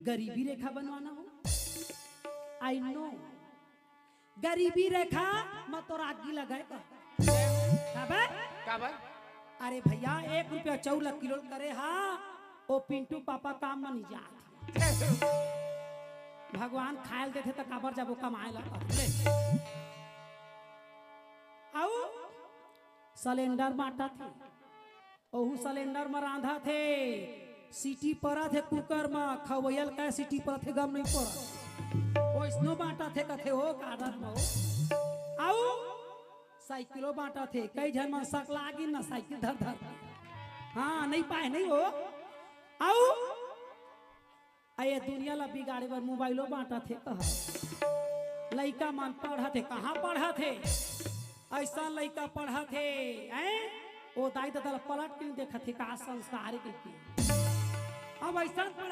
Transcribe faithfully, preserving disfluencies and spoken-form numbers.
गरीबी रेखा बनवाना हो। आई नो, गरीबी रेखा म तोर आगी लगाए का। काबर? काबर? अरे भैया, एक रुपया चाउर ल किलो करे हा, ओ पिंटू पापा काम म नहीं जात। भगवान खायल देथे त काबर जाबो कमाए ला? अउ सिलेंडर बांटत हे, ओहू सिलेंडर म रांधत हे, सीटी परत हे कुकर म, खवैया ल काय सीटी परत हे, गम नहीं परत। ओइसनो बांटत हे कथे ओ कादर म। अउ साइकिलो बांटत हे, कई झन मन सकला गिन ना साइकिल धर धर। हाँ, नहीं पाए नहीं हो। अउ अ ये दुनिया ला बिगाड़े बर मोबाइलो बांटत हे कह। लइका मन पढ़त हे, कहाँ पढ़त हे? अइसन लइका पढ़त हे, हैं? ओ दाई ददा ला पलट के नहीं देखत हे, का संस्कार हे कहिके। अब अइसन पढ़-